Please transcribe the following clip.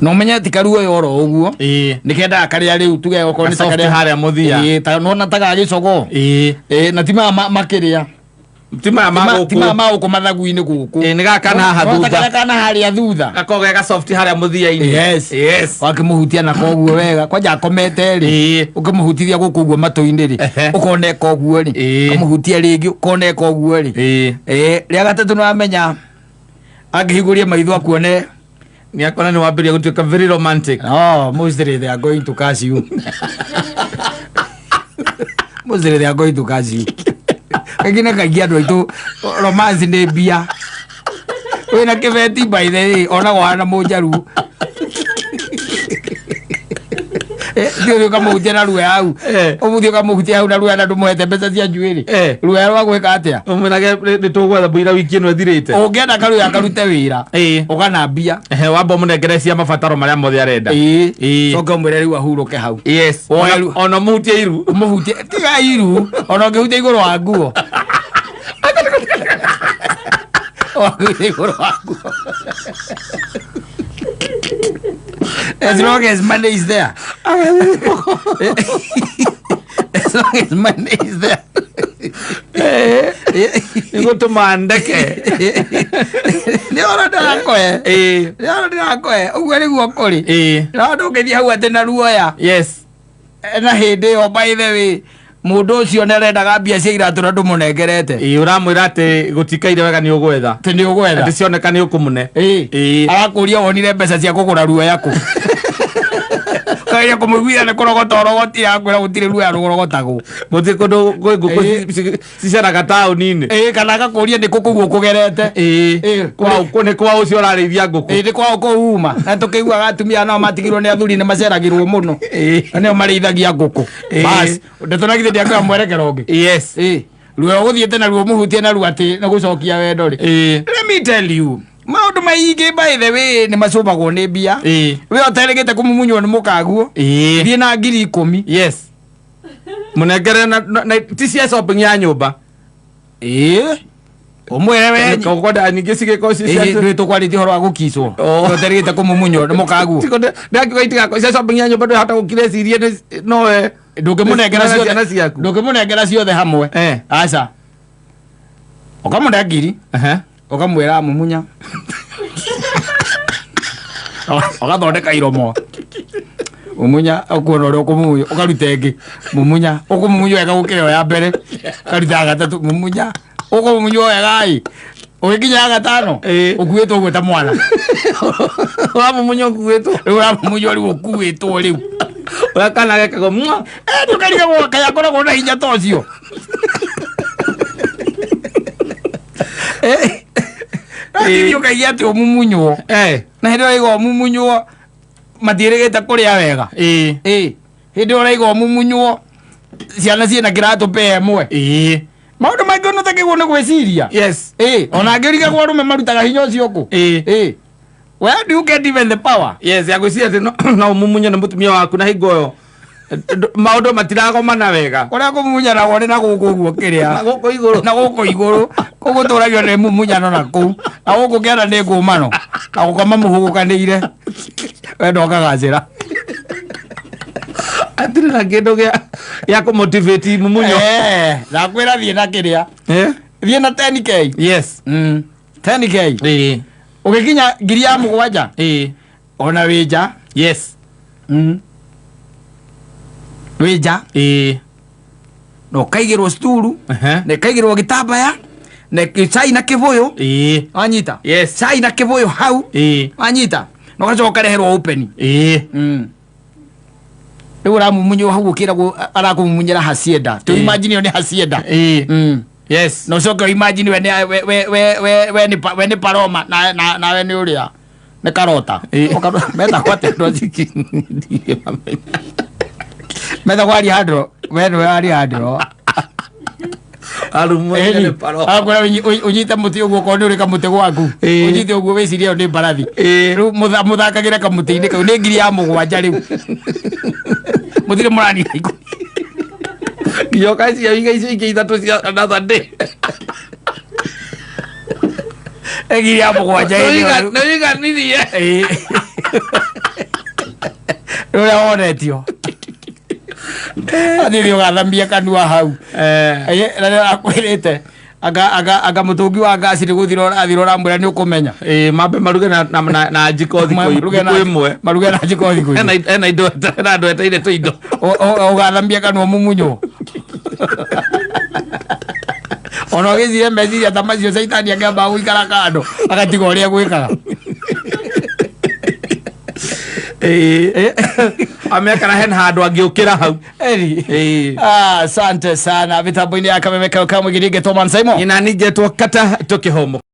Na ũmenye ti karuoya oro ũguo. Nĩ kendaga karĩa rĩu tuge okorwo nĩ ta Ka soft karĩa harĩa mũthia. Ĩĩ, ta nona ta ga gĩcogoo. Ĩĩ, na ti maya makĩrĩa. Ti maya ma Ti maya gũkũ. ma gũkũ mathagu-inĩ gũkũ. Ĩĩ, nĩ gaka kana haha No ta thutha. karĩa kana harĩa thutha. Gakoragwo ge ga soft harĩa mũthia-inĩ. Yes. Yes. Wakĩmũhutia na koguo wega kwanja akomete rĩ, ũkĩmũhutithia gũkũ ũguo matũ-inĩ rĩ, ũkona eka ũguo rĩ, ũkamũhutia rĩngĩ ũkona eka ũguo rĩ. Ĩĩ, rĩa gatatũ nĩwamenya angĩhingũria maitho akuone. Nĩ akona nĩ wambĩrĩria gũtuĩka very romantic. Oh, mostly they are going to curse you. Mostly they are going to curse you. Kaingĩ na kaingĩ andũ aitũ romance nĩ mbia. Wĩna kĩbeti by the way, onagwo hana mũnjaruo. Thiĩ ũkamũhutia na ruoya hau. Ũmũthiĩ ũkamũhutia hau na ruoya na ndũmũhete mbeca cia njuĩrĩ. Ruoya rwa gwĩka atĩa? Ũmwĩrage nĩ tũgwetha mũira wiki ĩno ĩthirĩte. Ũngĩenda karuoya karute wĩra. Ũgana mbia. Ehe, wamba ũmũnengere cia mabataro marĩa mothe arenda. Coke ũmwĩre rĩu ahurũke hau. Yes. Woe Ona mũhutie iru. Mũhutie tiga iru, ona ũngĩhutia igũrũ wa nguo. Ũngĩhutia igũrũ wa nguo. As long as money is there. As long as money is there. Nĩgũtũma ndeke. Nĩ ũhoro ndĩrakũhe. Nĩ ũhoro ndĩrakũhe. Ũguo nĩguo kũrĩ. No ndũngĩthiĩ hau atĩ na ruoya. Na hĩndĩ ĩyo by the way mũndũ ũcio nĩ arendaga mbia cia iratũ na ndũmũnengerete. Ĩĩ, ũramwĩra atĩ gũtikaire wega nĩ ũgwetha. Atĩ nĩ ũgwetha. Atĩ cioneka nĩ ũkũmũne. Arakũria wonire mbeca cia kũgũra ruoya kũ. Kageria kũmũiguithia nĩ kũrogota ũrogotire akwĩra gũtirĩ ruoya rũrogotagwo. Gũtirĩ kũndũ kwĩ ngũkũ ciceraga taũni-inĩ. Ĩĩ, kana agakũria nĩ kũ kũu ũkũgerete. Nĩ kwa ũcio ũrarĩithia ngũkũ. Ĩĩ, nĩ kwao kũu uma. Na tũkĩiguaga atumia nao matigirwo nĩ athuri nĩ maceragĩrwo mũno. Na nĩo marĩithagia ngũkũ. Bas, ndeto na githĩ ndiakwĩra mwerekero ũngĩ. Ruo ũgũthiĩte naruo mũhutie naruo atĩ nĩ gũcokia wendo rĩ. Let me tell you, maũndũ maingĩ by the way nĩ macũmbagwo nĩ mbia. We ũterĩgĩte kũmumunywo nĩ mũkaguo. Thiĩ na 10,000. Yes. Mũnengere na ti cia shopping ya nyũmba. Ũmwĩre we. Ũkwenda ningĩ cigĩkorwo ci cia Ndũĩ tũkwarĩtie ũhoro wa gũkicwo. Ũterĩgĩte kũmumunywo nĩ mũkaguo. Ndakiuga itigakorwo cia shopping ya nyũmba ndũhota gũkira ecirie nĩ nowe. Ndũngĩmũnengera Nĩ ciothe. ciana ciaku. Ndũngĩmũnengera ciothe hamwe. Aca. Ũkamũne ngiri. Ũkamwĩra mumunya. Ũgathondeka iromo. Mumunya ũkuona ũrĩa ũkũmumunya ũkaruta ĩngĩ. Mumunya ũkũmumunya wega gũkĩra ĩyo ya mbere. Ũkaruta ya gatatũ mumunya. Ũkũmumunya wega ĩ. Ũgĩkinya ya gatano ũkuĩtwo ũguo ta mwana. Ũramumunya ũkuĩtwo. Rĩu ũramumunya rĩu ũkuĩtwo rĩu. Ũrĩa kana gekagwo mwa. Ndũkarigagwo kaĩ akoragwo na hinya ta ũcio. Thiĩ ũkaigia atĩ ũmumunywo. Na hĩndĩ ĩyo ũraigua ũmumunywo matiĩrĩgĩte kũrĩa wega. Hĩndĩ ĩyo ũraigua ũmumunywo ciana ciĩna kĩratũ pea ĩmwe. Maũndũ maingĩ ona ũtakĩgwo nĩ gwĩciria. Ona angĩrigagwo arũme marutaga hinya ũcio kũ. Where do you get even the power? Yes, ya gwĩciria atĩ no ũmumunye nĩ mũtumia waku na hingo ĩyo maũndũ matiragomana wega. Kũrĩa kũmumunyanagwo nĩ na gũkũ ũguo kĩrĩa. Na gũkũ igũrũ. Na gũkũ igũrũ. Kũu gũtũragio nĩ mumunyano na kũu. Na gũkũ kĩanda nĩ ngũmano. Na gũkoma mũhũgũkanĩire. Wendo ũkagacĩra. Hatirĩ na kĩndũ gĩa kũmotivate mumunyo. Ndakwĩra thiĩ na kĩrĩa. Thiĩ na 10K. Yes. 10K. Ũgĩkinya 7,000. Ona wĩ nja. Yes. Wĩ nja. Na ũkaigĩrwo sturu. Na ĩkaigĩrwo gĩtambaya. Na cai na kĩbũyũ. Wanyita. Yes. Cai na kĩbũyũ hau. Wanyita. Na ũgacoka ũkareherwo open. Rĩu ũramumunywo hau ũkĩragwo arakũmumunyĩra hacienda. Tu imagine ĩyo nĩ hacienda. Yes. Na ũcoke imagine we nĩ we we we we we nĩ we nĩ paroma na na nawe nĩ ũrĩa nĩ karota. Metagwo atĩa andũ acio? Metagwo Alejandro. We nĩwe Alejandro. Akwĩra ũnyite mũtĩ ũguo okorwo nĩ ũrĩ kamũtĩ gwaku. Ũnyite ũguo wĩcirie ĩyo nĩ mbarathi. Rĩu mũthakagĩre kamũtĩ-inĩ kau nĩ 7,000 rĩu. Mũtirĩ mũranina 10. Nginya ũkacia iga icio ingĩ ithatũ cia another day. 7,000 ĩyo rĩu. Nĩũiganirie. Rũrĩa wonetio athiri ũgathamia kanua hau. Na nĩ akwĩrĩte anga anga anga mũtũngi wa ngaci nĩ gũthira ũrathira, ũramwĩra nĩ ũkũmenya. Ĩĩ, mambe maruge na njiko thikũ Maruge thikũ ĩmwe. Maruge na njiko thikũ Hena hena indo, hena andũ eteire tũindo. Ũgathambia kanua mumunywo, ona ũgĩcire meciria ta macio, caitani akĩamba gũikara kando, agatiga ũrĩa gwĩkaga. Ĩĩ, amekara hena handũ angĩũkĩra hau. Eri. Ĩĩ. Ah, asante sana mitambo-inĩ ya kameme kau kamũgiri ngetwo Man Simon. Nyina ningetwo kata tũkĩhũmũka.